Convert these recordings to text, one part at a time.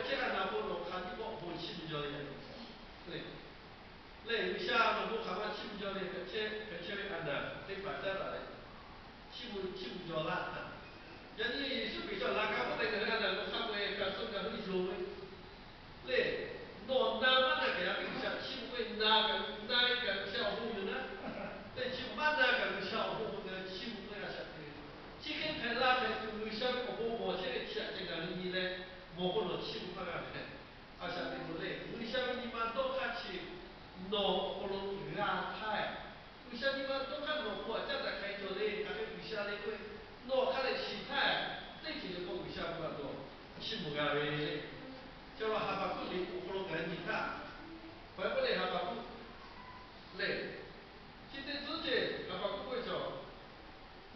chehˇ a naˍ k'o, nawˬ hk'aˬ nyiˇ pawˆ bon chiˇ mvuh jaw le. Lehˬ, G'uiˬsha nawˬ bon hk'aˬ ma chiˇ mvuh jaw le, hpehꞈ chehˇ ve a naˍ teˇ hpaˍ caˉ taˍ leh, chiˇ mvuh chiˇ mvuh jaw laˇ htaˇ, yaꞈ nyi Yeˍsuˆ Hkriꞈ chaw laꞈ ka maˇ tehꞈ ngaˬ hui a naˍ lo hk'a peu-eˬ kaꞈ suh ngaˬ hui yonˍ ve lehˬ, nawˬ na maˇ na kaꞈ yaꞈ piˇ G'uiˬsha chiˇ mvuh ve, na kaꞈ na e kaꞈ G'uiˬsha awˬ bon yoˬ naˉ, lehˬ chi maˇ na kaꞈ G'uiˬsha awˬ bon ngaˬ hui chiˇ mvuh ve a shaꞈ teꞈ ve. Chi hk'e hpehꞈ la hpehꞈ tuˬ G'uiˬsha ve awˬ bon mawˬ chehˇ ve chi htaꞈ ceh ngaˬ hui nyi leh, mawˬ k'o nawˬ chiˇ mvuh maˇ g'a ve. A shaꞈ teꞈ k'o lehˬ, G'uiˬsha ve nyi ma dawˇ hk'aˇ chi nawˬ awˬ hk'aw lo g'a htaˇ, G'uiˬsha nyi ma dawˇ hk'aˇ nawˬ hk'aw a caˉ daꞈ hk'a cawˬ le, hk'aˬ hk'e G'uiˬsha le k'oˆ ve, nawˬ hk'a lehꞈ shiˍ htaˇ, teˇ ceuˬ le k'o G'uiˬsha ve a dawˇ chiˇ mvuh g'a ve le. Chi a Haˍbaˍhkuˆ liꞈ awˬ hk'aw lo ngaˬ hui nyi htaˇ, pawehˇ k'oˆ le Haˍbaˍhkuˆ lehˬ, chi teˇ tcuhˉ ceh Haˍbaˍhkuˆ k'oˆ ve cawˬ,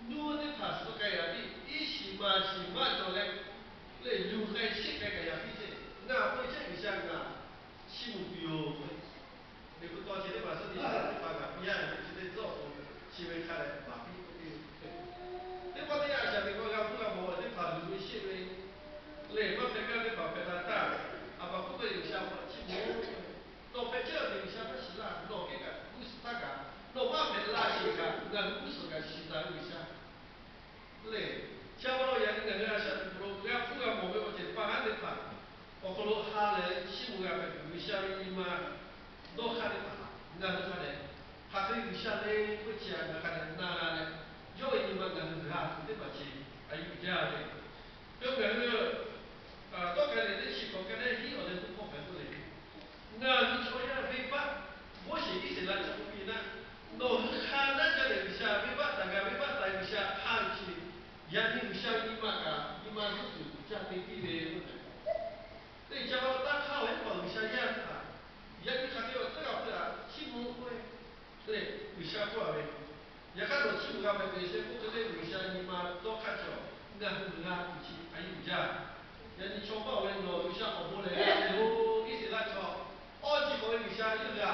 nuˇ teˇ hpaˍ suh k'ai g'a piˇ, iˉ shiˍ maˍ shiˍ maˇ cawˬ leh, lehˬ luˬ k'ai sheˆ k'ai kaꞈ yaꞈ piˇ ceh, ngaˬ k'oˆ ve chehˇ G'uiˬsha ngaˬ chiˇ mvuh tuˬ yoˬ. Liꞈ hpu taw chi teˇ hpaˍ suh teˇ shiˍ teˇ hpaˍ kaꞈ piˇ yaˇ ve chi teˇ tcuhˉ awˬ pon chi ve hk'a lehꞈ maˍ piˇ k'oˆ piˇ ve. Teˇ pawˆ teˇ yanˇ a shaꞈ teꞈ k'o g'a hpuˇ g'a mawˬ ve teˇ hpaˍ luˬ ve sheˆ ve, lehˬ maˇ hpehꞈ gaˇ teˇ hpaˍ hpehꞈ la htaˇ, Haˍbaˍhkuˆ ve G'uiˬsha hk'aw chiˇ mvuh, nawˬ hpehꞈ chehˇ ve G'uiˬsha maˇ shiˍ laˇ, nawˬ kehˉ kaꞈ g'uˇ suhˍ htaˇ kaꞈ, nawˬ maˇ hpehꞈ la sheˍ kaꞈ ngaˬ hui g'uˇ suhˍ kaꞈ shiˍ taˍ ve G'uiˬsha lehˬ, chi a pa taw yaꞈ nyi ngaˬ hui a shaꞈ teꞈ k'o lo g'a hpuˇ g'a mawˬ ve awˬ ceuˬ pa haˉ teˇ hpaˍ awˬ hk'aw lo ha lehˬ chiˇ mvuh g'a hpehꞈ tuˬ, G'uiˬsha ve nyi ma dawˇ hk'aˇ teˇ hpaˍ ngaˬ hui hk'a dehꞈ, hk'aˬ hk'e G'uiˬsha le k'oˆ chi a ngaˬ hui hk'a dehꞈ na g'a leh, yawˇ ve nyi ma ngaˬ hui g'a tuˬ teˇ hpaˍ chi a yuˬ jaˇ ve. Yawˇ ngaˬ hui tawˇ k'ai leh teˇ chi hk'awꞈ ka neˉ hiˉ awˬ leh teˇ hkawˇ hpehꞈ k'oˆ le, ngaˬ hui chaw yaˇ venˇbaˆ, Moˉseˍ Iˉsaˍreˍlaˆ chaw k'oˆ piˇ naˆ, nawˬ hui hk'a naˉ jaˇ leh G'uiˬsha venˇbaˆ taˍ g'a, venˇbaˆ taˍ G'uiˬsha hk'a ve chi, yaꞈ nyi G'uiˬsha ve nyi ma kaꞈ nyi ma zuhˆ tuˬ ca te piˇ ve k'oˆ hpehꞈ. Teˇ ca pa taw taˇ hk'aˇ ve pa G'uiˬsha yaˇ htaꞈ, yaꞈ nyi hk'aˬ hk'e awˬ tcuhˉ g'a hpuˇ a chiˇ mvuh k'oˆ ve, lehˬ G'uiˬsha k'oˆ a ve, yaꞈ hk'aˇ nawˬ chiˇ mvuh g'a hpehꞈ ve shehˆ k'oˆ hk'e le G'uiˬsha nyi ma dawˇ hk'aˇ cawˬ, ngaˬ hui g'a tuˬ chi a yuˬ jaˇ. Yaꞈ nyi chaw paˇ oˬ ve nawˬ G'uiˬsha awˬ bon lehˬ g'a ve yoˬ. Iˉsaˍreˍlaˆ chaw awˇ chi hk'awꞈ ve G'uiˬsha yawˇ g'a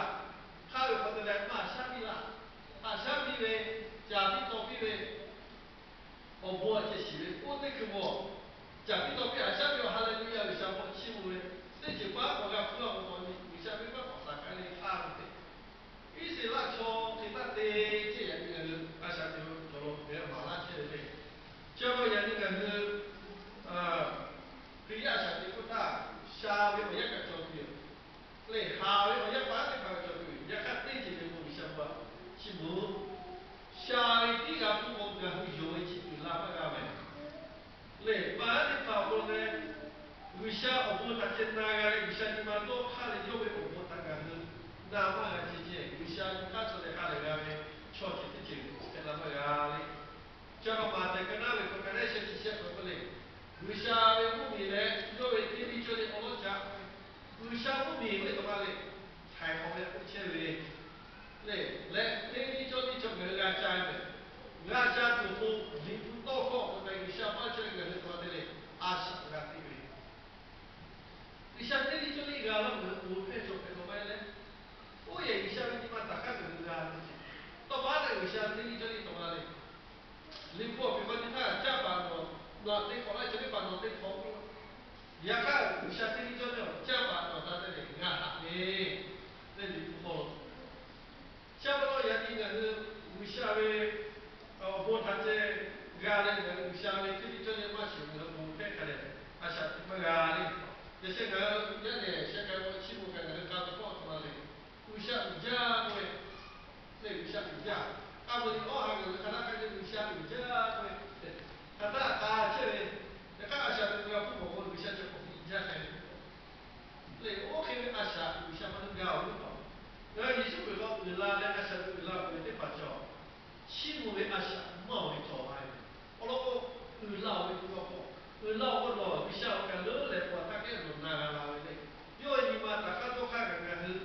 hk'aˇ ve hk'aw te leh maˇ shaˉ piˇ laˇ. Haꞈ shaˉ piˇ ve, caˍ piˇ taw piˇ ve, awˬ bon a ceh shiˍ ve oˇ teˇ hkui mawˬ, caˍ piˇ taw piˇ haꞈ shaˉ piˇ awˬ ha lehˬ G'uiˬsha hk'aw chiˇ mvuh ve, teˇ ceuˬ paˉ k'awꞈ g'a hpuˇ a k'o k'awꞈ nyi G'uiˬsha venˇbaˆ k'awꞈ taˍ k'ai le hk'aˇ ve tehꞈ, Iˉsaˍreˍlaˆ chaw hk'e taˇ te ceh yaꞈ nyi ngaˬ hui a shaꞈ teꞈ lo cawˬ lo hk'e maˍ laˇ chehˇ ve le. Chi a pa taw yaꞈ nyi ngaˬ hui Hkriꞈ yaˇ a shaꞈ teꞈ k'oˆ htaˇ, sha ve awˬ yanˇ kaꞈ cawˬ tuˬ yoˬ. Lehˬ haˍ ve awˬ yanˇ paˉ teˇ hpaˍ cawˬ tuˬ yoˬ. Yaꞈ hk'aˇ teˇ ceuˬ le k'o G'uiˬsha pa chiˇ mvuh, sha ve tiˉ g'a hpuˇ k'o ngaˬ hui yonˍ ve chi uiˍ la maˇ g'a mehˍ. Lehˬ paˉ teˇ hpaˍ awˬ hk'aw lo leh, G'uiˬsha awˬ bon htaꞈ ceh na g'a leh G'uiˬsha nyi ma dawˇ hk'aˇ leh yawˇ ve awˬ bon htaꞈ ngaˬ hui na maˇ g'a ceh ceh, G'uiˬsha nyi hk'aˇ suh leh ha lehˬ g'a ve chaw ceuˬ teˇ ceuˬ hpehꞈ la maˇ g'a le. Chi a pa taw maˍ tehˬ ka naˉ ve hk'aw ka naˉ sheh chi sheh k'awꞈ k'oˆ le, G'uiˬsha ve mvuhˇmiˬ leh yawˇ ve teˇ liˇ cawˇ le awˬ lawˉ ca, G'uiˬsha mvuhˇmiˬ ve teˇ hpaˍ lehˬ, htaiˍ hk'awꞈ ve k'oˆ chehˇ ve lehˬ, leh teˇ liˇ cawˇ liˇ cawˇ ngaˬ hui g'a ca ve, g'a ca tuˬ k'o, Liꞈ hpu tawˇ hkawˇ k'awꞈ k'ai G'uiˬsha maˇ chaweh ngaˬ hui hk'aˬ ma te leh a shaꞈ g'a te ve. G'uiˬsha teˇ liˇ cawˇ liˇ g'a laˇ ve oˇ hpehˇ cawˬ hpehꞈ k'awꞈ maˇ heˆ leh, oˇ yehˬ G'uiˬsha ve nyi ma taˍ hk'aˇ tuˬ g'a ve ce. Tawˇ pa leh G'uiˬsha teˇ liˇ cawˇ liˇ k'awꞈ g'a leh, Liꞈ hpu awˬ piˍ k'awꞈ nyi htaˇ, caˇ paˍ nawˬ, nawˬ htaꞈ te hk'awꞈ laˇ, chi teˇ hpaˍ nawˬ te hk'awꞈ k'oˆ. Yaꞈ hk'aˇ G'uiˬsha teˇ liˇ cawˇ liˇ awˬ caˇ paˍ nawˬ htaꞈ te leh g'a haꞈ ve, leh Liꞈ hpu hk'aw lo Chi a pa taw yaꞈ nyi ngaˬ hui G'uiˬsha ve awˬ bon htaꞈ ceh g'a leh, ngaˬ hui G'uiˬsha ve teˇ liˇ cawˇ liˇ maˇ shiˍ ngaˬ hui bon hpehˇ hk'a dehꞈ a shaꞈ teꞈ maˇ g'a le. Yaꞈ sheh ngaˬ hui yaˇ nehˬ sheh k'ai k'o chiˇ mvuh kaꞈ ngaˬ hui ka tuˬ kawˆ a htoꞈ ma le. G'uiˬsha uiˍ jaˇ k'oˆ ve, lehˬ G'uiˬsha uiˍ jaˇ. K'a meuꞈ liꞈ awˇ ha ngaˬ hui hk'a laˇ k'ai ve G'uiˬsha uiˍ jaˇ k'oˆ ve, hk'aˬ htaˇ k'a chehˇ ve, yaꞈ hk'aˇ a shaꞈ teꞈ g'a hpuˇ mawˬ k'o G'uiˬsha ceh k'awꞈ uiˍ jaˇ k'ai ve Lehˬ, oˇ hk'e ve a shaꞈ G'uiˬsha maˇ g'a oˬ ve pa. Ngaˬ hui Yeˍsuˆ Hkriꞈ hk'aw uiˍ la leh a shaꞈ teꞈ uiˍ la peuˬ ve teˇ hpaˍ cawˬ, chiˇ mvuh ve a shaꞈ maˇ oˬ ve cawˬ la ve. Awˬ lawn k'o, uiˍ la oˬ ve pa k'o, uiˍ la oˬ k'o nawˬ G'uiˬsha awˬ kaˬ leuˉ leh k'o htaˇ kehˉ nawˬ na g'a la ve le. Yawˇ ve nyi ma taˍ hk'aˇ tawˇ hk'aˇ kaꞈ ngaˬ hui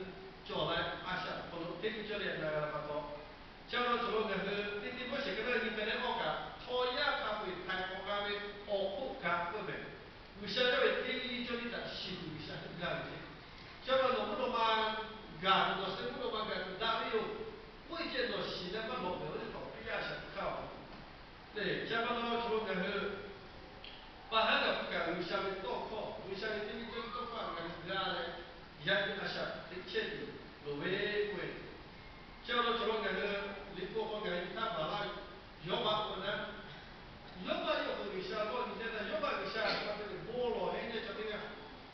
cawˬ la, a shaꞈ awˬ hk'aw lo teˇ liˇ cawˇ liˇ na g'a la pa taw, chi a pa taw cawˬ lo ngaˬ hui teˇ teˇ Moˉseˍ yaꞈ nyi a shaꞈ teꞈ chehˇ tuˬ loˍ ve k'oˆ ve, chi awˬ lawn cawˬ law ngaˬ hui liꞈ hpu hk'aw ngaˬ hui htaˇ maˍ laˇ ve, Yawˇbaˆ k'oˆ ve naˉ, Yawˇbaˆ yawˇ k'o G'uiˬsha dawˇ nyi jaˇ htaˇ, Yawˇbaˆ G'uiˬsha hk'a te leh bon lawˬ ve nyi chaw teˇ g'aˇ,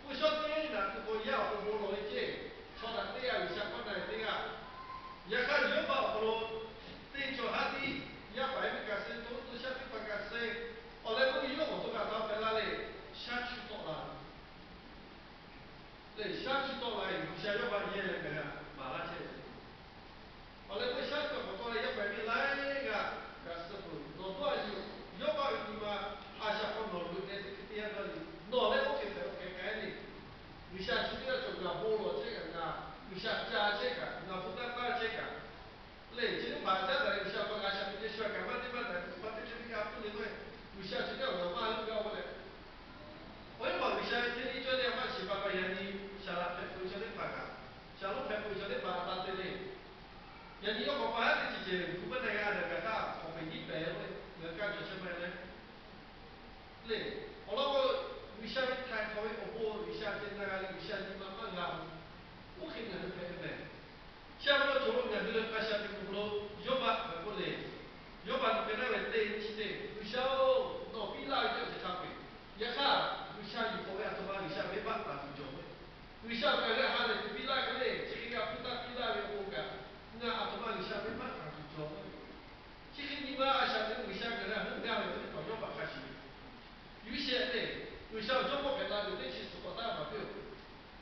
k'o shawˉ teˇ naꞈ tuˬ k'o yaˇ awˬ hk'aw bon lawˬ ve ceˇ, chaw htaꞈ teˇ g'aˇ G'uiˬsha k'awꞈ na ve teˇ g'aˇ. Yaꞈ hk'aˇ Yawˇbaˆ awˬ hk'aw lo teˇ cawˬ haˉ tiˉ, yaˇ paˍ yaˇ miˇ kaꞈ suh, to to shaˉ teˇ hpaˍ kaꞈ suh, awˬ leh k'oˆ ve yawˇ awˬ to kaꞈ taˍ hpehꞈ la leh, shaˉ chuˇ tawˆ la ve lehˬ, shaˉ chuˇ tawˆ la ve G'uiˬsha Yawˇbaˆ yehˇ leh ngaˬ g'a maˍ laˇ chehˇ ve. Awˬ leh k'oˆ shaˉ chuˇ k'awꞈ tawˆ leh yaˇ paˍ yaˇ miˇ laiˉ g'aˇ g'a suh peuˬ. Nawˬ dawˇ a yuˬ, Yawˇbaˆ ve nyi ma a shaꞈ hk'aw nawˬ loꞈ e leh teˇ hkui teˇ yanˇ gaˇ ve, nawˬ lehˬ oˇ hk'e hpehꞈ oˇ hk'e k'ai le. G'uiˬsha chi teˇ g'aˇ cawˬ, ngaˬ bon lawˬ chehˇ kaꞈ, ngaˬ G'uiˬsha ca chehˇ kaꞈ, ngaˬ hpu taˇ taˇ chehˇ kaꞈ, lehˬ chi teˇ hpaˍ caˉ daꞈ leh G'uiˬsha awˬ hk'aw g'a shaꞈ teꞈ chehˇ shu a kaꞈ maˇ teˇ maˇ daꞈ, teˇ hpaˍ teˇ hk'e teˇ g'aˇ pfuhˇ le maˇ, G'uiˬsha chi teˇ g'aˇ awˬ g'a maˇ g'a g'a k'oˆ leh, awˬ viˉ hpaˍ G'uiˬsha ve teˇ nyi cawˇ leh a maˇ shiˍ pa pa yaꞈ nyi, Saˍlaꞈ hpehꞈ peuˬ ve chaw teˇ hpaˍ kaꞈ, Shaˍlonˍ hpehꞈ peuˬ ve chaw teˇ hpaˍ a pa te le. Yaꞈ nyi yawˇ k'awꞈ pa haˉ teˇ ceuˬ ceuˬ gu maˇ na g'a daꞈ kaꞈ htaˇ, awˬ hk'aw hpehꞈ nyiˉ pehˍ ve, ngaˬ hui kaˇ cawˬ chehˇ maˇ leh lehˬ, awˬ lawn k'o, G'uiˬsha ve htaiˍ hk'awꞈ ve awˬ bon G'uiˬsha ceh na g'a leh G'uiˬsha nyi ma maˇ g'a ve, oˇ hk'e ngaˬ hui hpehꞈ ve mehˬ. Chi a pa taw cawˬ lo ngaˬ hui a shaꞈ teꞈ kuˬ lo Yawˇbaˆ hpehꞈ k'oˆ le. Yawˇbaˆ hpehꞈ naˉ ve teˇ chi teˇ, G'uiˬsha-oˬ, nawˬ piˇ laˇ ve teˇ ceuˬ hk'a peu-eˬ. Yaꞈ hk'aˇ G'uiˬsha yuˬ k'awꞈ ve a htoꞈ ma G'uiˬsha venˇbaˆ taˍ tuˬ cawˬ ve, G'uiˬsha kaꞈ g'a ha lehˬ tuˬ piˇ laˇ hk'e le, chi hk'e g'a hpuˇ taˇ piˇ laˇ ve awˬ pon kaꞈ, ngaˬ a htoꞈ ma G'uiˬsha venˇbaˆ taˍ tuˬ cawˬ ve. Chi hk'e nyi ma a shaꞈ teꞈ G'uiˬsha ngaˬ hui a heuˆ gaˇ ve teˇ hpaˍ Yawˇbaˆ hk'a shuˍ ve. Yuˇshehꞈ lehˬ, G'uiˬsha awˬ jawˇmawˇ hpehꞈ la tuˬ teˇ chi suhˍ k'awꞈ taˇ maˍ piˇ-oˬ.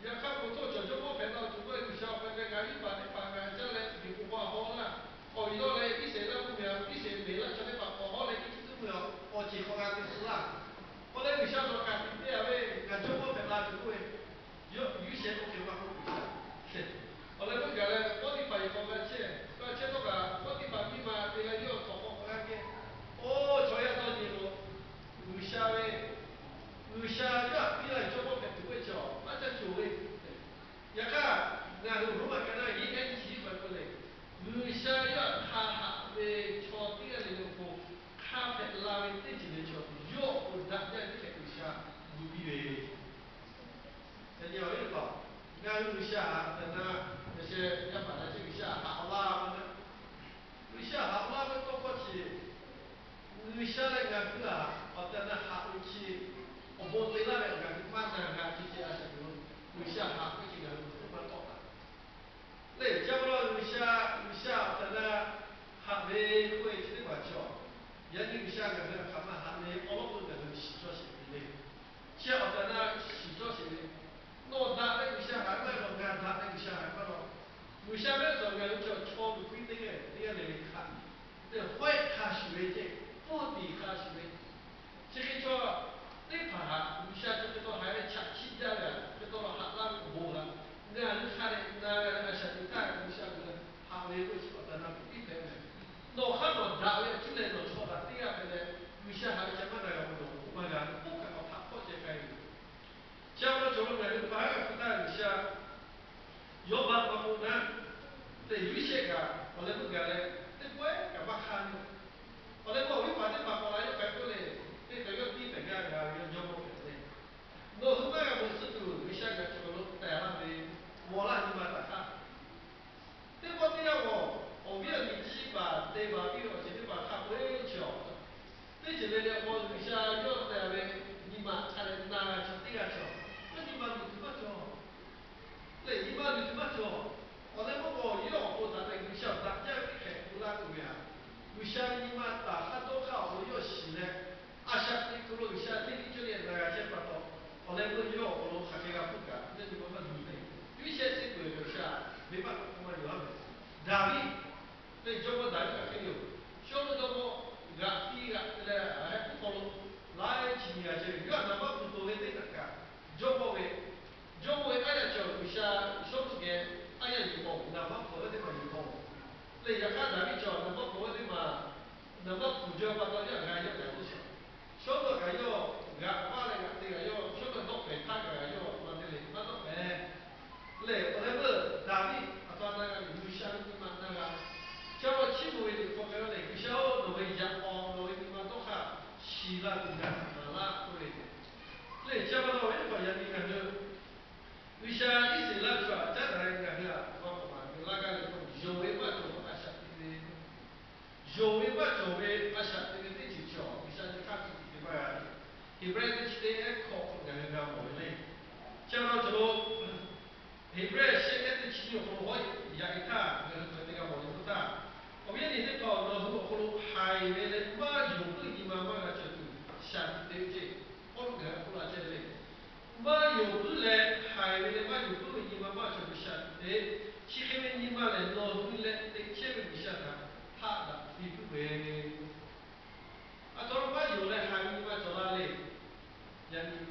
Yaꞈ hk'aˇ k'o, tawˇ cawˬ jawˇmawˇ hpehꞈ la tuˬ k'oˆ ve G'uiˬsha awˬ hk'aw leh ngaˬ viˉ paˍ teˇ hpaˍ ngaˬ caˇ leh miˬguiˬ hk'aw a haw laˇ, k'awꞈ yuˬ dawˇ leh Iˉsaˍreˍlaˆ mvuhˇmiˬ, Iˉsaˍreˍlaˆ chaw teˇ hpaˍ k'awꞈ hawˉ leh Eˇjiˇtuꞈ mvuhˇmiˬ awˬ ceuˬ hk'aw g'a te tcuh laˇ. K'awꞈ leh G'uiˬsha nawˬ kaꞈ tiꞈ te a ve, ngaˬ jawˇmawˇ hpehꞈ la tuˬ k'oˆ ve, Yuˇshehꞈ k'oˆ hk'e maˇ k'oˆ G'uiˬsha. Awˬ leh meuˇ gaˬ leh Pawˇtiˆhpaˍ yehˬ hk'aw g'a chehˇ, g'a chehˇ htawˇ kaꞈ Pawˇtiˆhpaˍ miˇ ma te leh yawˇ htawnˍ hk'aw k'awꞈ g'a kehˇ. Oˇ chaw yaˇ dawˇ nyi lo, G'uiˬsha ve, G'uiˬsha yawˇ htaꞈ piˇ laˇ ve jawˇmawˇ hpehꞈ tuˬ k'oˆ ve chi awˬ maˇ caˇ cawˬ ve. Yaꞈ hk'aˇ, ngaˬ hui Roˉmaꞈ ka naˉ yehˉ ehˉ nyiˇ chi hiˉ hk'aw k'oˆ le, G'uiˬsha yawˇ htaꞈ hk'a haꞈ ve chaw teˇ g'aˇ le le awˬ pon hk'a hpehꞈ la ve teˇ ceuˬ le chaw, yawˇ awˬ pon daꞈ jaˇ ve teˇ hkeh G'uiˬsha gu piˇ ve. Yaꞈ nyi awˬ viˉ teˇ hpaˍ, ngaˬ hui G'uiˬsha htaꞈ te na, yaꞈ sheh yaˇ paˍ na chi G'uiˬsha htaꞈ haꞈ laˇ ve, G'uiˬsha haꞈ laˇ ve tawˇ hkawˇ chi, G'uiˬsha leh ngaˬ hui htaꞈ awˬ tehˬ na haꞈ ve chi, awˬ bon te laˇ ve ngaˬ hui maˇ na g'a ce ce a shaꞈ teꞈ lo, G'uiˬsha haꞈ ve chi ngaˬ hui maˇ tawˆ taˍ. Lehˬ, ca pa la G'uiˬsha, G'uiˬsha awˬ tehˬ na haꞈ ve k'oˆ ve chi teˇ hpaˍ cawˬ. Yaꞈ nyi G'uiˬsha ngaˬ hui htaꞈ hk'aˬ ma haꞈ ve awˬ lawn k'o, ngaˬ hui shiˍ cawˇ sheˍ ve le. Chi awˬ tehˬ na shiˍ cawˇ sheˍ ve, nawˬ daꞈ leh G'uiˬsha haꞈ maˇ law, ngaˬ daꞈ leh G'uiˬsha haꞈ maˇ law. G'uiˬsha mehˆ cawˬ ngaˬ hui cawˬ chaw luˬ piˇ teˇ g'aˇ teˇ g'aˇ le le hk'aˬ, te hawehˇ hk'a shuˍ ve ceˇ, pfuhˇ tiˍ hk'a shuˍ ve, chi hk'e chaw teˇ hpaˍ htaꞈ G'uiˬsha chi hk'e taw haiˬ ve chaꞈ chiˆ jaˇ ve htaꞈ hk'e taw haꞈ laˇ ve awˬ bon htaꞈ ngaˬ hui hk'a dehꞈ na g'a ve a shaꞈ teꞈ htaˇ, G'uiˬsha ngaˬ hui haꞈ ve k'oˆ chi awˬ tehˬ na kuˬ piˇ hpehꞈ ve. Nawˬ hk'aˇ nawˬ daꞈ ve a cuˇ leh nawˬ chaw htaꞈ teˇ g'aˇ hpehꞈ leh, G'uiˬsha haꞈ ve ca maˇ na g'a k'o, nawˬ k'oˆ maˇ g'a, k'oˆ kaꞈ k'awꞈ htaꞈ hk'awˆ ceh k'ai ve. Chi a pa taw cawˬ lo ngaˬ hui pa haˉ g'a hpu htaˇ G'uiˬsha Yawˇbaˆ maˇ k'oˆ naˉ, lehˬ Yuˇshehˆ kaꞈ awˬ leh meuˇ gaˬ leh teˇ pawehˇ kaꞈ maˇ hk'aˇ ve. Awˬ leh meuˇ awˬ viˉ paˍ teˇ hpaˍ k'awꞈ la yawˇ k'ai k'oˆ leh, teˇ kaꞈ yawˇ tiˉ pehˬ gaˇ g'a ve yawˇ jawˇmawˇ hpehꞈ ve. Nawˬ hui maˇ g'a meuꞈ suh tuˬ G'uiˬsha kaꞈ cawˬ lo tehˬ laˇ ve, mawˬ laˇ nyi ma taˍ hk'aˇ. Teˇ pawˆ teˇ yanˇ g'awˬ awˬ viˉ awˬ nyi chi paˍ te baˬ piˇ ve awˬ ceuˬ teˇ hpaˍ hk'a peu-eˬ chi awˬ, teˇ ceuˬ le le awˬ hk'aw G'uiˬsha yawˇ tehˬ ve nyi ma hk'a dehꞈ na g'a chaw teˇ g'aˇ cawˬ. Yawˇ nyi ma luˬ tuˬ maˇ cawˬ. Lehˬ nyi ma luˬ tuˬ maˇ cawˬ. Awˬ leh meuˇ k'o yawˇ awˬ pon daꞈ leh G'uiˬsha daꞈ jaˇ ve teˇ hkeh k'oˆ laˇ k'oˆ ve htaꞈ, G'uiˬsha ve nyi ma taˍ hk'aˇ dawˇ hk'aˇ awˬ hk'aw lo yawˇ shiˍ leh, a shaꞈ teꞈ kuiˬ lo G'uiˬsha teˇ tiˉ cawˇ leh na g'a chehˇ pa taw, awˬ leh meuˇ yawˇ awˬ hk'aw lo hk'aˬ hk'e g'a hpuˇ kaꞈ, yawˇ nyi ma maˇ luˬ ve. Yuˇshehˆ teˇ peuˬ G'uiˬsha venˇbaˆ k'awꞈ k'oˆ maˇ yaw-a ve. Daˍviˆ, lehˬ jawˇmawˇ Daˍviˆ hk'aˬ hk'e yoˬ. Shawˉ meuˇ jawˇmawˇ g'aꞈ piˇ g'aꞈ te leh, a heh k'oˆ hk'aw lo laiˉ chi nyi g'a chehˇ ve, yawˇ htaꞈ naˍ baˆ kuˬ toˬ ve teˇ htaꞈ kaꞈ, jawˇmawˇ ve, jawˇmawˇ ve aˉ yaˇ cawˬ G'uiˬsha, shawˉ meuˇ geh aˉ yaˇ yuˬ k'awꞈ, naˍ baˆ kuˬ ve teˇ maˬ yuˬ k'awꞈ. Lehˬ yaꞈ hk'aˇ Daˍviˆ cawˬ naˍ baˆ kuˬ ve teˇ maˬ, naˍ baˆ kuˬ jaw pa taw yawˇ htaꞈ g'a yawˇ kaꞈ teˇ shawˍ. Shawˉ meuˇ kaꞈ yawˇ g'aꞈ paˇ leh g'aꞈ te g'a yawˇ, shawˉ meuˇ dawˆ pehˍ htaˇ kaꞈ g'a yawˇ maˇ te leh maˇ dawˆ pehˍ. Lehˬ awˬ leh meuˇ Daˍviˆ a htoꞈ ma na g'a ve, G'uiˬsha ve nyi ma na g'a. Ca pa chiˇ mvuh ve liꞈ hk'aw hk'e la lehˬ, G'uiˬsha-oˬ, nawˬ ve yaꞈ k'aw nawˬ ve nyi ma dawˇ hk'aˇ shiˍ la tuˬ ngaˬ htaꞈ maˍ laˇ k'oˆ ve. Lehˬ ca pa taw ve teˇ hpaˍ yaꞈ nyi ngaˬ hui G'uiˬsha Iˉsaˍreˍlaˆ chaw htaꞈ caˉ daꞈ leh ngaˬ hui htaꞈ k'awꞈ maˍ ve laˇ gaˇ ve k'o, yonˍ ve maˇ cawˬ ve a shaꞈ teꞈ ve, yonˍ ve maˇ cawˬ ve a shaꞈ teꞈ ve teˇ ceuˬ chi awˬ G'uiˬsha nyi hk'aˇ tuˬ tuˬ te maˇ g'a ve, Heˍbrehˇ teˇ chi teˇ ehˉ hkawꞈ k'o ngaˬ hui g'a mawˬ ve le. Chi awˬ lawn cawˬ lo Heˍbrehˇ shehˆ ehˉ teˇ chi nyi awˬ hk'aw lo hawˉ yaꞈ ve htaˇ, ngaˬ hui hk'aˬ hk'e te g'a mawˬ ve k'o htaˇ, awˬ viˉ awˬ nyi teˇ hpaˍ-oˬ, nawˬ hui awˬ hk'aw lo haiˬ ve leh maˇ yonˍ puiˉ nyi ma maˇ g'a cawˬ tuˬ shaˍ tiꞈ te ve ceˇ. Pawˇluꞈ ngaˬ hui k'oˆ la chehˇ ve le. Maˇ yonˍ puiˉ leh haiˬ ve leh maˇ yonˍ puiˉ ve nyi ma maˇ cawˬ tuˬ shaˍ tiꞈ te. Chi hk'e ve nyi ma lehˬ, nawˬ hui leh teꞈ chehˇ ve G'uiˬsha htaꞈ hpaˆ daꞈ piˇ puiˉ ve. A htoꞈ ma maˇ yonˍ leh haiˬ ve nyi ma cawˬ la le. Yaꞈ nyi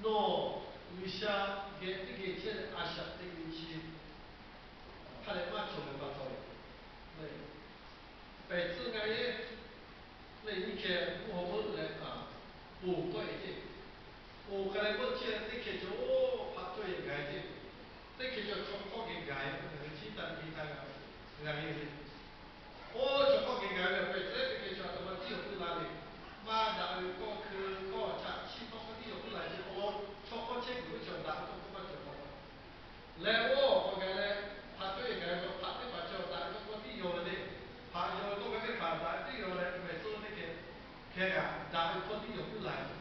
nawˬ G'uiˬsha geh teˇ geh chehˇ leh a shaꞈ teꞈ ve chi hk'a dehꞈ maˇ cawˬ ve pa taw, pehˬ tcuhˇ g'a yeˇ le. Nyiˇ hkeh mvuhˇ haw meuˆ leh ponˬ tawˆ e ceˇ. Ponˬ hk'a leh meuˆ chehˇ leh teˇ hkeh cawˬ oˇ hpaꞈ cawˇ yehˬ gaˬ e ceˇ. Teˇ hkeh cawˬ chaw hk'awˇ geh gaˬ e, ngaˬ hui chi taˇ te htaˇ g'a g'a ve le. Oˇ chaw hk'awˇ geh gaˬ ve pehˬ tcuhˇ teˇ hkeh cawˬ a htoꞈ ma tiˉ yawˬ puiˉ la le. Maˇ daꞈ ve kawˇ hkui kawˇ chaꞈ chiˇ hk'awˇ hk'awˇ tiˉ yawˬ puiˉ la ceˇ. Awˬ lawn chaw hk'awˇ chehˇ kuiˬ ve chaw daꞈ ve tawˇ hkawˇ maˇ cawˬ k'o, leh oˇ k'awꞈ gaˬ leh hpaꞈ cawˇ yehˬ gaˬ ve chaw hpaꞈ teˇ hpaˍ cawˬ daꞈ ve tawˇ hkawˇ tiˉ yaw ve le. Hpaꞈ yaw ve tawˇ hkawˇ teˇ hpaˍ daꞈ ve tiˉ yaw leh pehˬ tcuhˇ teˇ hkeh hkeh g'a daꞈ ve tawˇ hkawˇ tiˉ yawˬ puiˉ la ve.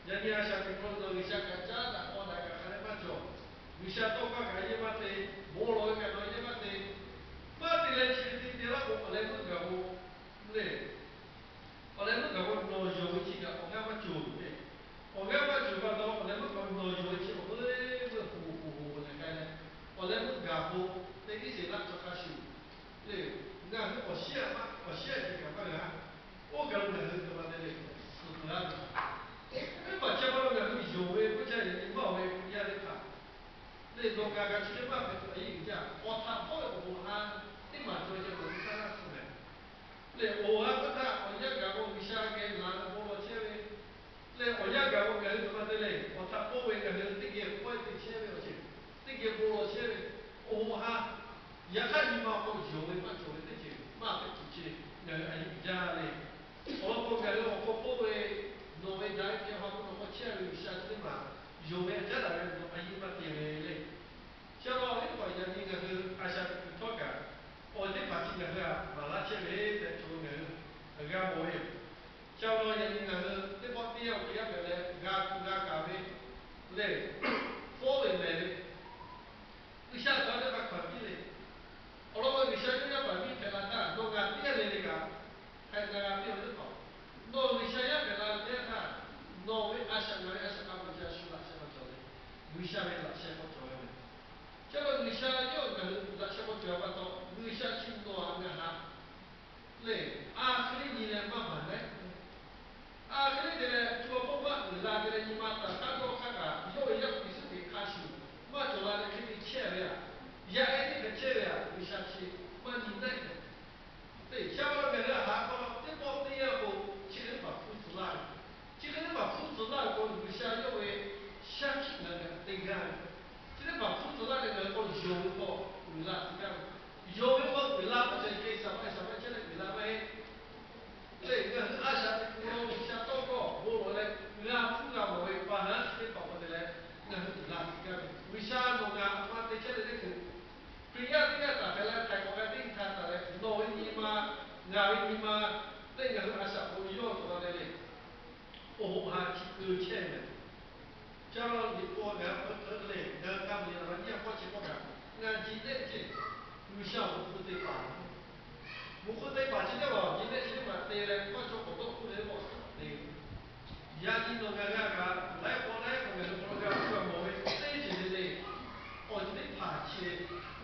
Yaꞈ nyi a shaꞈ teꞈ hk'aw lo G'uiˬsha kaꞈ caˉ daꞈ k'aw daꞈ kaꞈ hk'a leh maˇ cawˬ. G'uiˬsha tawˇ hkawˇ kaꞈ yehˇ maˇ te, bon lawˬ ve kaꞈ nawˬ yehˇ maˇ te. Maˇ te leh chi hk'e te te laˇ k'o, awˬ leh meuˆ gaˬ k'o le. Awˬ leh meuˆ gaˬ k'o nawˬ yonˍ ve chi kaꞈ awˬ g'aˇ maˇ cawˬ ve. Awˬ g'aˇ maˇ cawˬ pa taw, awˬ leh meuˆ gaˬ k'o nawˬ yonˍ ve chi awˬ leuˉ leuˉ hoꞈ hoꞈ hoꞈ hoꞈ leh k'ai leh, awˬ leh meuˆ gaˬ k'o, teˇ Iˉsaˍreˍlaˆ chaw hk'a shuˍ le, ngaˬ hui awˬ shiˉ a maˇ awˬ shiˉ a ceuˬ kaꞈ maˇ g'a. Oˇ kaˬ lo ngaˬ hui hk'e ma te le, suhˍ tuˬ g'a ve. Teˇ hpaˍ chi pa taw ngaˬ hui yonˍ ve k'oˆ jaˇ ve nyi maˇ ve Hkriꞈ yaˇ teˇ hpaˍ le, nawˬ kaꞈ kaꞈ chi hk'e maˇ hpehꞈ tuˬ a yeˇ uiˍ jaˇ. Awˬ htaꞈ hpawˇ ve awˬ bon ha teˇ maˬ cawˬ ceh nawˬ hui htaˇ g'aˇ suh mehˍ. Lehˬ, awˬ ha hk'aˇ htaˇ awˬ yanˇ gaˬ k'o G'uiˬsha geh laˬ ve bon lawˬ chehˇ ve, lehˬ awˬ yanˇ gaˬ k'o ngaˬ hui hk'e ma te le, awˬ htaꞈ hpawˇ ve ngaˬ hui teˇ geh hpawˇ te chehˇ ve awˬ ceuˬ, teˇ geh bon lawˬ chehˇ ve, awˬ ha yaꞈ hk'aˇ nyi ma k'o yonˍ ve maˇ cawˬ ve teˇ ceuˬ maˇ hpehꞈ tuˬ ceh ngaˬ hui a yeˇ uiˍ jaˇ le. Awˬ lawn k'o ngaˬ hui awˬ hk'aw hpawˇ ve nawˬ ve daꞈ ve hkeh awˬ ha hpu nawˬ hk'aw chehˇ ve G'uiˬsha chi teˇ maˬ yonˍ ve a caˉ daꞈ ve nawˬ a yeˇ maˇ te ve le. Chi awˬ lawn teˇ hpaˍ yaꞈ nyi ngaˬ hui a shaꞈ teꞈ kuiˬ htawˇ kaꞈ, awˬ teˇ hpaˍ chi ngaˬ hui a maˍ laˇ chehˇ ve tehꞈ cawˬ lo ngaˬ hui g'a mawˬ ve yoˬ. Chi awˬ lawn yaꞈ nyi ngaˬ hui teˇ pawˆ teˇ yanˇ awˬ hk'e yaˇ hpehꞈ leh g'a tuˬ g'a kaˍ ve le, fawˉ ve mehˍ ve, G'uiˬsha htaꞈ teˇ hpaˍ hkanˍ piˇ le. Awˬ lawn k'o G'uiˬsha yawˇ yaˇ paˍ miˇ hpehꞈ la htaˇ nawˬ ngaˬ teˇ g'aˇ le le kaꞈ, hk'a gaˬ g'a piˇ awˬ teˇ hpaˍ, nawˬ G'uiˬsha yaˇ hpehꞈ la ve teˇ yanˇ htaˇ, nawˬ ve a shaꞈ ngaˬ ve a shaꞈ hk'a peu-eˬ ca shu laꞈ sheh k'aw cawˬ ve, G'uiˬsha ve laꞈ sheh k'aw cawˬ ve mehˍ. Chi pa taw G'uiˬsha yawˇ ngaˬ hui laꞈ sheh k'aw cawˬ ve pa taw, G'uiˬsha chi nawˬ a ngaˬ ha le, a hk'e le nyi leh maˇ baˬ leh, a hk'e le te leh co a pawˆ maˇ uiˍ la te leh nyi ma taˍ htaˇ dawˇ hk'aˇ kaꞈ, yawˇ ve Yaˇ hpu Yeˍsuˆ Hkriꞈ hk'a shuˍ maˇ cawˬ la leh hk'e te chehˇ ve a, yaꞈ e teˇ hk'e chehˇ ve a, G'uiˬsha chi maˇ nyi naˆ e tehꞈ, teˇ cha pa taw ngaˬ hui a haꞈ k'aw teˇ pawˆ teˇ yanˇ k'o, chi hk'e teˇ hpaˍ hpu tcuh laˇ ve, chi hk'e teˇ hpaˍ hpu tcuh laˇ ve k'o, G'uiˬsha yawˇ ve shaˉ hkiˆ ngaˬ hui htaꞈ te gaˇ ve, chi teˇ hpaˍ hpu tcuh laˇ ve ngaˬ hui k'aw yonˍ ve k'aw uiˍ la tcuh gaˇ ve, yonˍ ve k'aw uiˍ la maˇ cawˬ hk'e saˍ maˇ saˍ maˇ chehˇ leh uiˍ la maˇ heˆ. Lehˬ, ngaˬ hui a shaꞈ teꞈ kuiˬ lo G'uiˬsha tawˇ hkawˇ bon lawˬ leh g'a hpuˇ g'a mawˬ ve pa haˉ chi teˇ hpaˍ k'awꞈ te leh, ngaˬ hui uiˍ la tcuh gaˇ ve, G'uiˬsha nawˬ ngaˬ a ma te chehˇ leh teˇ hkui, Hkriꞈ yaˇ teˇ g'aˇ taˍ hpehꞈ la htaiˍ k'awꞈ g'a teˇ hkui htaˇ taˍ leh, nawˬ ve nyi ma, ngaˬ ve nyi ma, lehˬ ngaˬ hui a shaꞈ k'o yawˇ cawˬ la te le. Awˬ hoꞈ ha chi keu chehˇ ve mehˍ. Ca la liꞈ k'o ngaˬ hui hk'e te le, ngaˬ hui ka mvuhˬ yaꞈ la nyiˇ a hk'aw chi k'oˆ kaꞈ, ngaˬ ji lehˆ ceˇ, G'uiˬsha awˬ bon hk'u te paˍ, bon hk'u te paˍ chi teˇ hpaˍ ji lehˆ chi teˇ hpaˍ te leh maˇ cawˬ k'awꞈ dawˇ hpfuhˆ leh k'awꞈ te ve. Yaꞈ nyi nawˬ ngaˬ g'a kaꞈ laiˉ k'awꞈ laiˉ k'awꞈ ngaˬ hui k'awꞈ g'a hpuˇ g'a mawˬ ve teˇ ceuˬ le le, awˬ ceuˬ teˇ hpaˍ chi,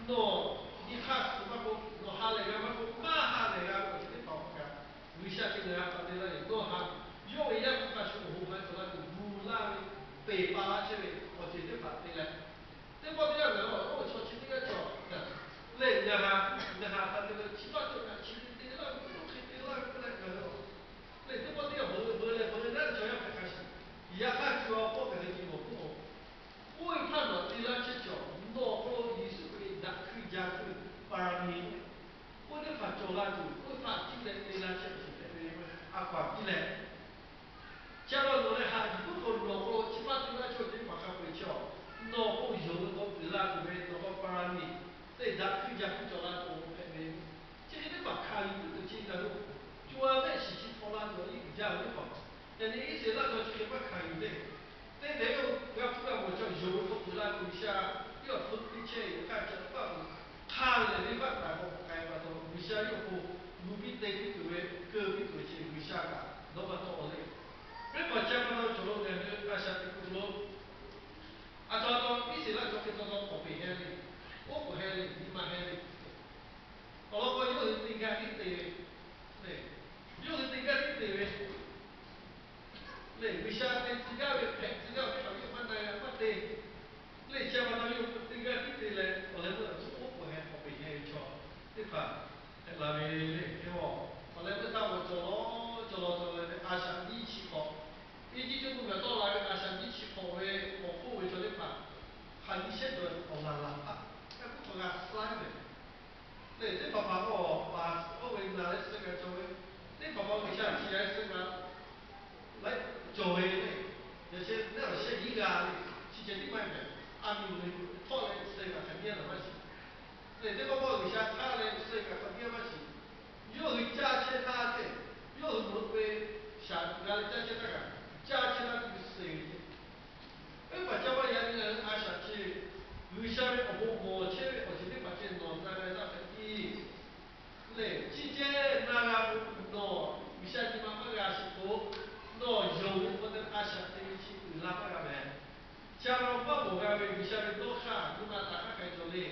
nawˬ nyi hk'aˇ suh maˇ k'oˆ, nawˬ ha lehˬ g'a maˇ k'oˆ, maˇ ha lehˬ g'a ve awˬ ceuˬ teˇ hpaˍ awˬ hk'aw kaꞈ, G'uiˬsha chi ngaˬ hui htaꞈ te laˇ ve, nawˬ ha yawˇ ve Yaˇ hpu hk'a shuˍ awˬ hoꞈ ha cawˬ la tuˬ gu laˇ ve, peˬ pa laˇ chehˇ ve awˬ ceuˬ teˇ hpaˍ te leh, teˇ pawˆ teˇ yanˇ ngaˬ hui oˇ ve chaw chi teˇ g'aˇ cawˬ lehˬ, ngaˬ ha, ngaˬ ha htaꞈ te leh chi maˇ cawˬ kaꞈ chi hk'e te laˇ ve, oˇ hk'e te laˇ ve k'oˆ leh ngaˬ hui lehˬ teˇ pawˆ teˇ yanˇ beuꞈ beuꞈ leh beuꞈ naˉ ve chaw yaˇ hpehꞈ hk'a shuˍ, yaꞈ hk'aˇ cu a pawˆ ngaˬ hui nyi mawˬ k'oˆ, oˇ ve hpaˇ nawˬ te laˇ chehˇ cawˬ, nawˬ hk'aw lo Yeˍsuˆ Hkriꞈ daꞈ hkui ja hkui pa ra mi, oˇ teˇ hpaˍ cawˬ la tuˬ, oˇ hpaˇ cuˇ leh te laˇ chehˇ ve chi hpehꞈ ve, a hpaˍ piˇ leh, ca la nawˬ leh haꞈ yuˬ puiˉ k'o nawˬ hk'aw lo chi maˇ te laˇ chehˇ ve teˇ hpaˍ hk'a g'a le. Chi ceh tiˉ maˇ heˆ mehˍ. A miˬ htawˆ leh suh kaꞈ hk'aˬ nyiˇ g'aˇ maˇ shiˍ. Lehˬ teˇ pawˆ pawˆ G'uiˬsha htaˇ leh suh kaꞈ hk'aˬ nyiˇ g'aˇ maˇ shiˍ. Yawˇ hui caˇ chehˇ htaˇ ceh, yawˇ hui meuꞈ ve shaˍ g'a leh caˇ chehˇ htaˇ kaꞈ, caˇ chehˇ htaˇ tuˬ suh ve ceh. Oˇ ve pa caˇ maˇ yaꞈ nyi ngaˬ hui a shaꞈ chi, G'uiˬsha ve awˬ bon mawˬ chehˇ ve awˬ ceuˬ teˇ hpaˍ ceh nawˬ na g'a taˇ hpehꞈ piˇ. Lehˬ chi ceh na g'a k'o, nawˬ G'uiˬsha nyi ma maˇ g'a sheˍ k'o, nawˬ yonˍ ve k'o te a shaꞈ te ve chi uiˍ la maˇ g'a mehˍ. Chi a ma maˇ mawˬ g'a ve G'uiˬsha ve dawˇ hk'aˇ nyi ma taˍ hk'aˇ hk'ai cawˬ le.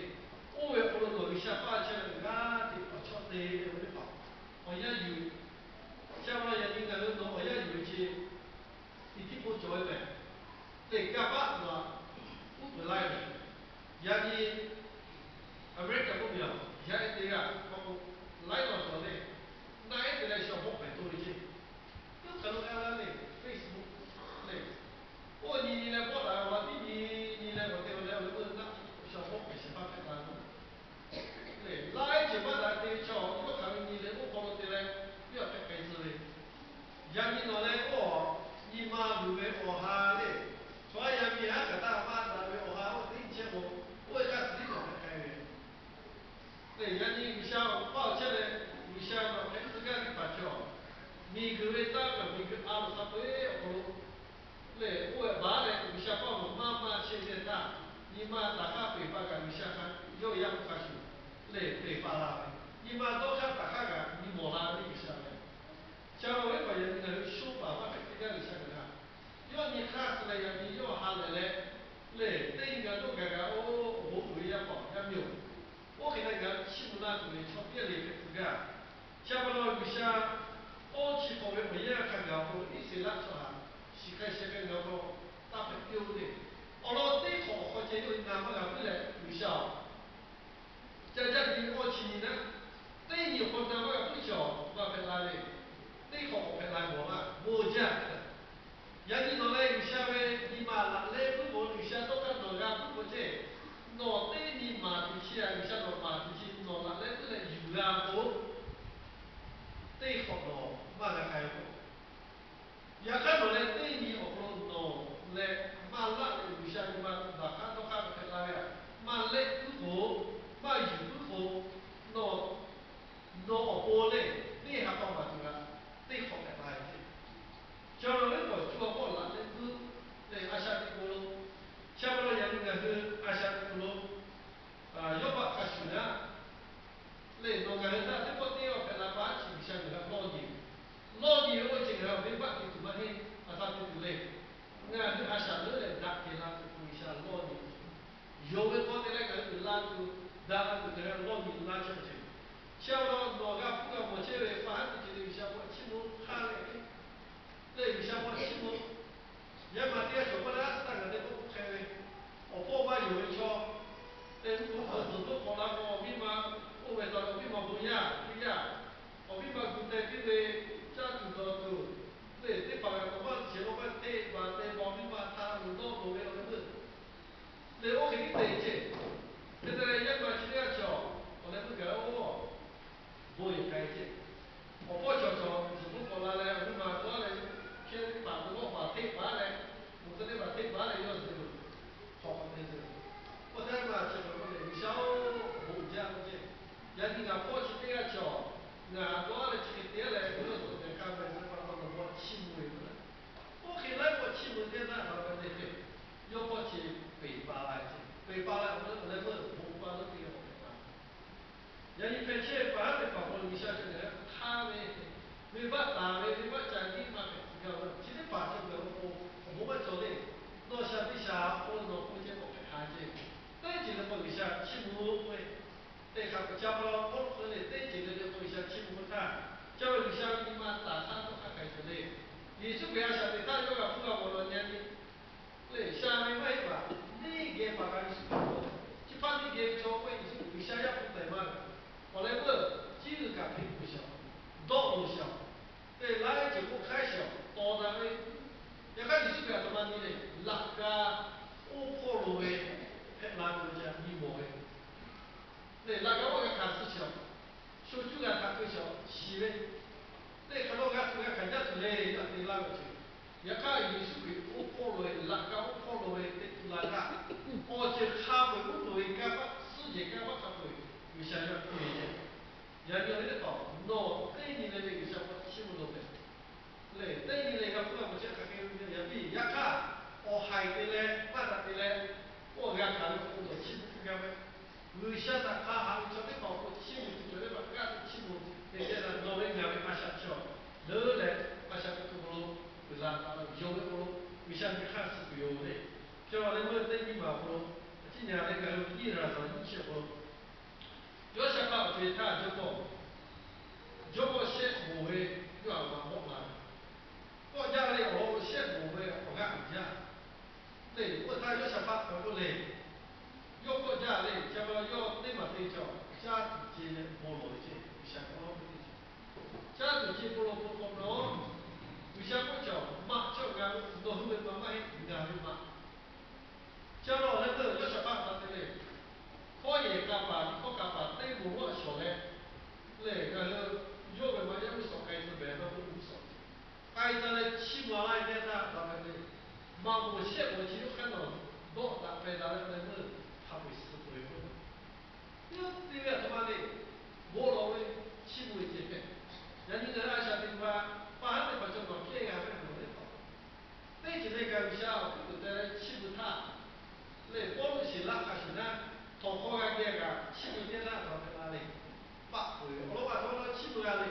Oˇ ve awˬ hk'aw lo nawˬ G'uiˬsha paˇ chehˇ leh g'a teꞈ awˬ chawˇ te ve teˇ hpaˍ awˬ yanˇ yuˬ. Chi a ma yaꞈ nyi ngaˬ hui nawˬ awˬ yanˇ yuˬ ve chi, iˉ tiˉ hpoˆ cawˬ ve mehˍ. Teˇ kaˇ paˆ nawˬ uˉ peunˍ laˇ ve mehˍ. Yaꞈ nyi Aˍmeˍriˆkaˍ k'oˆ ve a, yaˇ ehˉ teˇ g'aˇ k'awꞈ k'o, laiˉ law cawˬ le, naˆ ehˉ te leh shaw hawˆ pehˍ to ve ceh. Yawˇ hk'aˬ lo g'a laˇ le, Facebook le. Oˇ nyi nyi leh bawˆ daꞈ ve awˬ lawn tiˉ nyi nyi leh awˬ te awˬ leh awˬ leh meuˇ naˆ shaw hawˆ pehˍ shehˍ hpaˇ hpehꞈ la ve. Lehˬ laiˉ ceuˬ maˇ daꞈ te ve chaw yawˇ hk'aˬ ve nyi leh oˇ hk'aw lo te leh, yawˇ hpehꞈ k'ai tcuh ve. Yaꞈ nyi nawˬ leh oˇ nyi ma luˬ ve awˬ ha le, chaw yaˇ miˇ haˉ kaꞈ taˇ maˇ daꞈ ve awˬ ha oˇ teˇ chehˇ k'o, oˇ ve hk'a suh tiˉ nawˬ hpehꞈ k'ai ve. Lehˬ yaꞈ nyi G'uiˬsha awˬ paˇ awˬ chehˇ leh, G'uiˬsha nawˬ hpehꞈ tcuh gaˇ teˇ hpaˍ cawˬ. Miˬguiˬ ve taˇ kaꞈ miˬguiˬ a loˍ hk'a peu-eˬ awˬ hk'aw lo lehˬ, oˇ ve baˬ leh G'uiˬsha paˇ mawˬ maˇ maˇ chehˇ ve htaˇ, nyi ma taˍ hk'aˇ peˬ pa kaꞈ G'uiˬsha hk'a yawˇ yaˇ hpu hk'a shuˍ lehˬ peˬ pa la ve, nyi ma dawˇ hk'aˇ taˍ hk'aˇ kaꞈ nyi mawˬ la ve G'uiˬsha lehˬ. Chi a ma ve hpaˍ yaꞈ nyi ngaˬ hui sho paˍ maˇ hpehꞈ teˇ g'aˇ G'uiˬsha gaˬ g'a. Yawˇ nyi hk'aˇ suh leh yaꞈ nyi yawˇ ha lehˬ leh, lehˬ teˇ nyi gaˬ dawˇ gaˬ g'a oˇ awˬ bon uiˍ ve yaˇ paˍ yaˇ miˇ-oˬ, oˇ hk'e leh ngaˬ hui chiˇ mvuh laˇ tuˬ ve chaw teˇ g'aˇ le hpehꞈ tcuh gaˇ. Chi a pa taw G'uiˬsha awˇ chi hk'awꞈ ve awˬ yanˇ hk'a gaˬ awˬ hk'aw lo Iˉsaˍreˍlaˆ chaw htaꞈ shiˍ hk'a sheh hk'e ngaˬ hui hk'aw taˇ hpehꞈ piˇ-oˆ le. Awˬ lawn teˇ hk'awꞈ awˬ hk'aw ceh yawˇ hui na maˇ g'a puiˉ leh G'uiˬsha-oˬ, ca jaˇ nyi ve awˇ chi nyi naˉ, teˇ nyi awˬ hk'aw na maˇ g'a puiˉ chaw maˇ hpehꞈ la le. Teˇ hk'awꞈ k'awꞈ hpehꞈ la gawˬ laˇ bon jaˇ. Yaꞈ nyi nawˬ leh G'uiˬsha ve nyi ma laꞈ lehˉ puiˉ k'o, G'uiˬsha tawˇ hk'aˇ nawˬ g'a puiˉ k'o ceh, nawˬ teˇ nyi maˍ tuˬ chi a G'uiˬsha nawˬ maˍ tuˬ chi nawˬ laꞈ lehˉ puiˉ leh yuˬ g'a k'o, teˇ hk'awꞈ nawˬ maˇ g'a k'ai k'o, yaꞈ hk'aˇ nawˬ leh teˇ nyi awˬ hk'aw lo nawˬ leh maˇ laˆ leh G'uiˬsha nyi ma baˬ hk'aˇ dawˇ hk'aˇ hpehꞈ la ve a, maˇ lehˆ puiˉ k'o, maˇ yuˬ puiˉ k'o, nawˬ nawˬ awˬ pon lehˬ, teˇ ha pa maˍ tuˬ g'aꞈ teˇ hk'awꞈ hpehꞈ la ve ceh. Chaw la ve k'awꞈ cu a k'awꞈ laꞈ leh puiˉ leh a shaꞈ teꞈ k'o lo, chi a pa taw yaꞈ nyi ngaˬ hui a shaꞈ teꞈ k'o lo, yawˇ baˆ hk'a shuˍ naˉ lehˬ, nawˬ ngaˬ hui htaˇ teˇ pawˆ teˇ yanˇ hpehꞈ la pa chi G'uiˬsha ngaˬ hui htaꞈ lawˇ nyi ve. Lawˇ nyi ve oˇ ve ceh ngaˬ hui venˇbaˆ te tuˬ maˇ heˆ. A htaˇ te tuˬ le. Ngaˬ hui a shaꞈ leuˉ leh daꞈ kehˬ la tuˬ k'o G'uiˬsha lawˇ nyi ve. Yonˍ ve k'aw te leh ngaˬ hui uiˍ la tuˬ, daꞈ la tuˬ ngaˬ hui lawˇ nyi laˇ chehˇ ve ceh. Chi a pa taw nawˬ g'a hpuˇ g'a mawˬ chehˇ ve pa haˉ teˇ ceuˬ le G'uiˬsha k'awꞈ chiˇ mvuh hk'aˇ leh, lehˬ G'uiˬsha k'awꞈ chiˇ mvuh. Yaˇ ma teˇ g'aˇ cawˬ k'oˆ leh a shaꞈ taˇ ngaˬ teˇ pawˆ k'oˆ hk'e ve, awˬ hpawˇ maˇ yonˍ ve chaw, te mvuhˇ hk'aw zuhˬ tuˉ k'awꞈ la k'o, awˬ miˇ ma oˇ ve taw awˬ miˇ ma bon yaˇ teˇ yaˇ, awˬ miˇ ma gu teh piˇ ve, caˇ tuˬ dawˬ tuˬ, lehˬ teˇ hpaˍ kaꞈ k'awꞈ maˇ shehˍ lo maˇ teˇ hpaˍ te baˬ awˬ miˇ ma htaꞈ loˬ dawˇ loˬ ve awˬ leh meuˇ lehˬ oˇ hk'e tiˉ te ceh. Hk'e te leh yaˇ ma chi teˇ g'aˇ cawˬ awˬ leh meuˇ gaˬ oˇ bon yehˬ k'ai ceh. Awˬ hpawˇ cawˬ cawˬ zuhˬ k'oˆ k'awꞈ la leh awˬ miˇ ma dawˇ leh, hkehˇ teˇ hpaˍ ve lawˇ paˍ teˇ paˍ leh, mvuhˇ teˇ hpaˍ teˇ paˍ leh yawˇ zuhˬ ve, hk'awꞈ k'awꞈ te zuhˬ. Oˇ htaˇ ma chi k'awꞈ k'oˆ leh G'uiˬsha-oˬ, bon jaˇ ve ceh. Yaꞈ nyi ngaˬ hpawˇ chi teˇ g'aˇ cawˬ, ngaˬ dawˇ leh chi hk'e te leh yawˇ zuhˬ tehꞈ hk'a meh zuhˬ pa taw nawˬ k'awꞈ chiˇ mvuh ve k'o, oˇ hk'e laiˉ k'awꞈ chiˇ mvuh teˇ naˆ la ve le hk'e, yawˇ hpawˇ chi peˬ pa la ve ceh. Peˬ pa la ve awˬ leh meuˇ bon pa leuˉ te k'awꞈ hpehꞈ la Yaꞈ nyi hpehꞈ chehˇ ve pa haˉ teˇ hpaˍ hk'aw lo G'uiˬsha cawˬ leh hk'aˇ ve, venˇbaˆ taˍ ve venˇbaˆ ca nyiˇ ma hpehꞈ tcuh gaˇ ve chi teˇ hpaˍ cawˬ gaˬ ve k'o, awˬ bon maˇ cawˬ le. Nawˬ shaˍ teˇ shaˍ k'o nawˬ k'oˆ ceh k'awꞈ hpehꞈ ha ceh. Teˇ ceuˬ le k'o G'uiˬsha chiˇ mvuh ve, teˇ hk'a k'awꞈ ca pa la k'oˆ lo k'oˆ le, teˇ ceuˬ le le k'o G'uiˬsha chiˇ mvuh htaˇ, ca ve G'uiˬsha ve nyi ma taˍ htaˇ tawˇ hk'aˇ hk'ai ceh le. Yeˍsuˆ Hkriꞈ a shaꞈ teꞈ htaˇ yawˇ g'a hpuˇ g'a mawˬ lawˬ nyi a nyi lehˬ, sha ve maˇ heˆ paˍ, neˇ geh paˍ kaꞈ Yeˍsuˆ Hkriꞈ k'o, chi hpaˇ neˇ geh ve chaw k'oˆ ve Yeˍsuˆ Hkriꞈ G'uiˬsha yaˇ hpu taiˍ maˇ g'a. Awˬ leh meuˇ, ciˇ g'uiˬ kaꞈ hpeꞈ tuˬ shaˍ, dawˆ loˬ shaˍ, te laiˉ ceuˬ k'oˆ hk'aiˉ shaˍ, tawˍ daꞈ ve. Yaꞈ hk'aˇ Yeˍsuˆ Hkriꞈ aˬ htoꞈ ma nyi lehˬ, laꞈ ka oˇ hpawˇ lo ve hpehꞈ la ve ca nyi mawˬ ve lehˬ, laꞈ ka oˇ g'a hkanˍ suh shaˍ, sho cuˇ g'a hkanˍ keu shaˍ shiˍ ve, lehˬ hk'aˬ lo g'a tuˬ g'a hkanˍ jaˇ tuˬ le, yaꞈ te laˇ ve ceh. Yaꞈ hk'aˇ Yeˍsuˆ Hkriꞈ oˇ hpawˇ lo ve laꞈ ka oˇ hpawˇ lo G'uiˬsha htaꞈ hk'a haꞈ ve chaw teˇ hpaˍ awˬ hk'aw lo chiˇ mvuh tuˬ cawˬ ve pa kaˆ teˇ chiˇ mvuh te te la nawˬ ve ngaˬ ve a shaꞈ chi awˬ leuˉ leh a shaꞈ teꞈ kuiˬ hk'aw lo uiˍ la taˍ ve yonˍ ve k'o, G'uiˬsha ve hk'aˇ suh kuiˬ yoˬ le. Chi awˬ leh meuˇ teˇ nyiˇ maˬ awˬ hk'aw lo, chi nyaˬ leh ngaˬ hui nyiˇ raˍ zaˍ nyiˇ chi awˬ hk'aw lo, Yoˇsaˍhpaˆ awˬ co-e htaˇ jawˇmawˇ, jawˇmawˇ shehˆ moˍ ve yawˇ htaꞈ maꞈ mawˆ la ve, kawˆ jaˇ ve awˬ lawn shehˆ moˍ ve awˬ g'aˇ uiˍ jaˇ. Teˇ oˇ htaˇ Yoˇsaˍhpaˆ k'awꞈ k'oˆ le, yawˇ kawˆ jaˇ le, chi pa yawˇ teˇ maˬ te cawˬ caˇ tuˬ ce leh bon lawˬ ve ceh G'uiˬsha k'awꞈ lawˉ ve teˇ cawˬ. Caˇ tuˬ ce bon lawˬ k'o k'awꞈ nawˉ, G'uiˬsha k'oˆ cawˬ maꞈ cawˬ ngaˬ ve nawˬ hui ve maꞈ maˇ heˆ, ngaˬ ve maꞈ. Chi awˬ lawn leh meuˇ Yoˇsaˍhpaˆ htaꞈ te le, hkawˇ yehˬ ka paˍ, hkawˇ ka paˍ teˇ moˍ g'aˇ shawˍ leh, lehˬ ngaˬ hui yawˇ ve maꞈ yaˇ g'uˇ suhˍ k'ai tcuh behˍ ve g'uˇ suhˍ k'ai tcuh leh chiˇ mvuh laˇ ve teˇ htaˇ daꞈ hpehꞈ ve, maꞈ moˍ shehˆ moˍ chi yawˇ hk'aˇ nawˬ dawˆ daꞈ pehˬ daꞈ leh awˬ leh meuˇ hk'a peu-eˬ suh peuˬ ve k'o, yawˇ te ve aˬ htoꞈ ma le, bon lawˬ ve, chiˇ mvuh ve ceh hpehꞈ. Yaꞈ nyi ngaˬ hui a shaꞈ teꞈ pa, pa haˉ teˇ hpaˍ cawˬ nawˬ kehˉ g'a ve a loˍ leh k'o, teˇ ceuˬ le kaꞈ G'uiˬsha awˬ hkuiˉ puiˍ te leh chiˇ mvuh htaˇ, lehˬ Pawˇluꞈ Siˍlaˆ hk'a shuˍ naˇ, htawnˍ hk'aw g'a geh kaꞈ chiˇ mvuh teˇ htaˇ htawnˍ hpehꞈ la le. Paˆ peuˬ awˬ lawn a htaˇ chiˇ mvuh g'a le.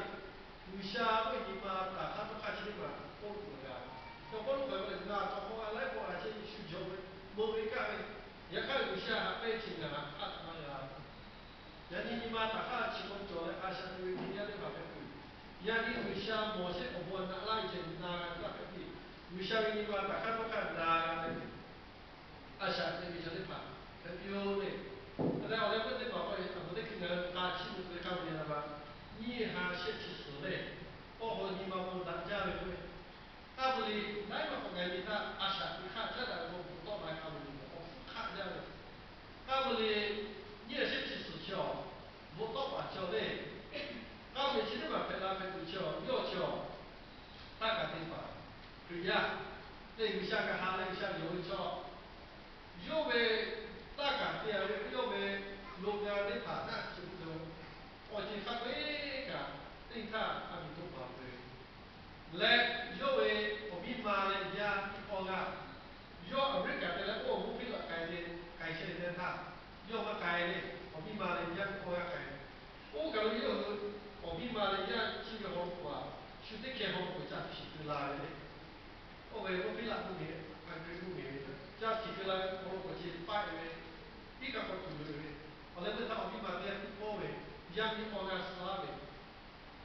G'uiˬsha ve nyi ma taˍ hk'aˇ tawˇ hk'aˇ chi teˇ maˬ Pawˇluꞈ g'a. Chaw Pawˇluꞈ k'awꞈ ve lehˬ, ngaˬ htawnˍ hk'aw g'a laiˉ pawˆ a chehˇ Yeˍsuˆ jawˇ ve, meuꞈ ve kaˆ ve, yaꞈ hk'aˇ G'uiˬsha haꞈ pehnˇ chi ngaˬ htaꞈ hk'aˆ htaꞈ maˇ g'a. Yaꞈ nyi nyi ma taˍ hk'aˇ chi hk'aw cawˬ leh a shaꞈ teꞈ ve teˇ yanˇ teˇ hpaˍ hpehꞈ tuˬ, yaꞈ nyi G'uiˬsha mawˬ shehˆ awˬ bon naꞈ laˇ ve ceh na g'a ve htaˇ hpehꞈ piˇ. G'uiˬsha ve nyi ma taˍ hk'aˇ tawˇ hk'aˇ na g'a leh, a shaꞈ teꞈ ve chaw teˇ hpaˍ hpehꞈ piˇ-oˬ le. Leh awˬ leh meuˇ teˇ hpaˍ k'o, a moˍ teˇ hkui ngaˬ hui k'a chiˇ mvuh tuˬ ve hk'a mvuh nyi la ba, nyiˇ ha shehˆ chi suhˍ le, awˬ hk'aw lo nyi ma bon daꞈ jaˇ ve k'oˆ ve, k'aˇ mvuh le, laiˉ ma k'awꞈ gaˬ nyi htaˇ a shaꞈ teꞈ hk'aˇ caˉ daꞈ ve k'o, bvuhꞈ tawˆ la ve k'a mvuh le, awˬ hpfuhˇ hk'aˆ jaˇ ve. K'aˇ mvuh le, nyiˇ ha shehˆ chi suhˍ chi awˬ, bvuhꞈ tawˆ paˍ chi awˬ le, k'aˇ mvuh le chi teˇ maˬ hpehꞈ la hpehꞈ tuˬ chi awˬ yawˇ chi awˬ, taˇ kaˍ te paˍ Hkriꞈ yaˇ, lehˬ G'uiˬsha kaꞈ ha leh G'uiˬsha yonˍ ve chaw, yawˇ ve taˇ kaˍ te ve yawˇ ve lo g'a teˇ hpaˍ htaˇ chi tuˬ, awˬ ceuˬ hk'a peu-eˬ kaꞈ teˇ htaˇ a miˍ to paˍ peuˬ leh, yawˇ ve awˬ miˇ ma leh yaˇ miˇ awˇ g'aˇ, yawˇ Aˍmeˍriˆkaˍ te leh oˇ awˬ g'uˇ piˇ laꞈ k'ai ve, k'ai chehˇ ve teˇ htaˇ, yawˇ maˇ k'ai le, awˬ miˇ ma leh yaˇ miˇ awˇ g'aˇ k'ai. Oˇ kaˬ lo yawˇ hui awˬ miˇ ma leh yaˇ chi ve haw lo k'o a, shu teˇ hkeh haw lo k'o ca hpiˍ keu la ve le. Oˇ ve g'uˇ piˇ laꞈ mvuhˇmiˬ, a Hkriꞈ mvuhˇmiˬ ve, ca hpiˍ keu la ve haw lo k'o chi paˆ e ve, iˉ kaˆ k'awꞈ tuˬ ve. Awˬ leh meuˇ htaˇ awˬ miˇ ma teˇ g'aˇ tiˉ pawˇ ve, yaˇ miˇ awˇ g'aˇ suh laˇ ve,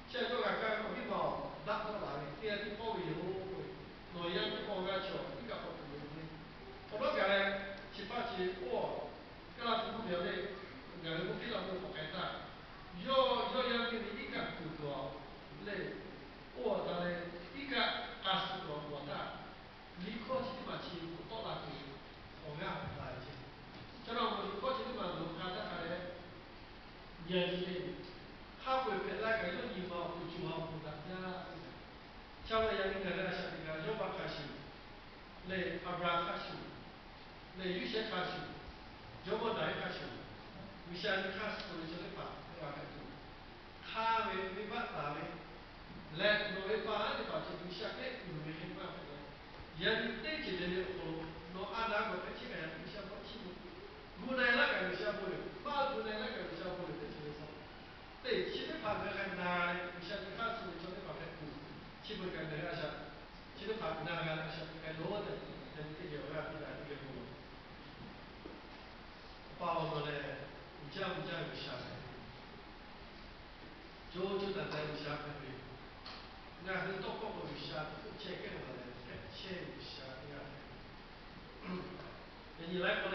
chi a yawˇ g'a kaˇ ve awˬ miˇ ma awˬ daˆ tawˆ la ve teˇ g'aˇ tiˉ pawˇ ve yoˬ. Nawˬ yaˇ miˇ awˇ g'aˇ chi awˬ iˉ kaˆ k'awꞈ tuˬ ve le. Awˬ lawˉ kaꞈ leh, chi hpaˇ chi oˇ Kaˇlaˇ hpu mvuhˇmiˬ awˬ le, ngaˬ hui g'uˇ piˇ laꞈ mvuhˇ k'awꞈ k'ai htaˇ, yawˇ yawˇ yaˇ miˇ ve iˉ kaˆ tuˬ tuˬ awˬ lehˬ, oˇ awˬ ta leh iˉ kaˆ k'a suh tuˬ awˬ pon htaˇ, liꞈ hkawˇ chi teˇ maˬ chi bvuhꞈ tawˆ la tuˬ awˬ g'aˇ hpehꞈ la ve ceh. Chaw na awˬ pon liꞈ hkawˇ chi teˇ maˬ loꞈ hk'a htaˇ hk'a leh, nyi nyi le, hk'a peu-eˬ hpehꞈ la kaꞈ yawˇ nyi ma awˬ hk'aw lo co ha bon daꞈ jaˇ. Chi pa yaꞈ nyi ngaˬ hui a shaꞈ teꞈ kaꞈ, Yawˇbaˆ hk'a shuˍ, lehˬ Aˍbraˍhanˍ hk'a shuˍ, lehˬ Yoˇsehꞈ hk'a shuˍ, jawˇmawˇ Daˍviˆ hk'a shuˍ, G'uiˬsha nyi hk'aˇ suh ve chaw teˇ hpaˍ hk'a hpehꞈ tuˬ, hk'a ve venˇbaˆ taˍ ve leh nawˬ ve pa haˉ teˇ hpaˍ ceh G'uiˬsha kehˉ uiˍ ve hk'e maˇ hpehꞈ leh, yaꞈ nyi teˇ ceuˬ le le awˬ hk'aw lo nawˬ a na gawˬ hpehꞈ chehˇ kaꞈ yaꞈ G'uiˬsha hpawˇ chiˇ mvuh, gu na-e laˇ kaꞈ G'uiˬsha bon yoˬ, maˇ gu na-e laˇ kaꞈ G'uiˬsha bon yoˬ teˇ ceuˬ le. Teˇ chi teˇ hpaˍ ngaˬ hui hk'a na leh G'uiˬsha nyi hk'aˇ suh ve chaw teˇ hpaˍ hpehꞈ tuˬ, chi beuꞈ kaꞈ ngaˬ hui a shaꞈ, chi teˇ hpaˍ na g'a leh a shaꞈ teꞈ k'ai loˬ tehꞈ, yaꞈ nyi teˇ geh awˬ g'aˇ piˇ daꞈ teˇ geh bon yoˬ. Awˬ pa awˬ naw lehˬ, uiˍ jaˇ mvuh jaˇ ve G'uiˬsha hpehꞈ ve, co co taiˍ taiˍ G'uiˬsha hpehꞈ ve, ngaˬ hui tawˇ hkawˇ k'o G'uiˬsha hpehꞈ chehˇ kehˉ ve lehˬ, hpehꞈ chehˇ ve G'uiˬsha teˇ g'aˇ hpehꞈ ve. Yaꞈ nyi laiˉ k'awꞈ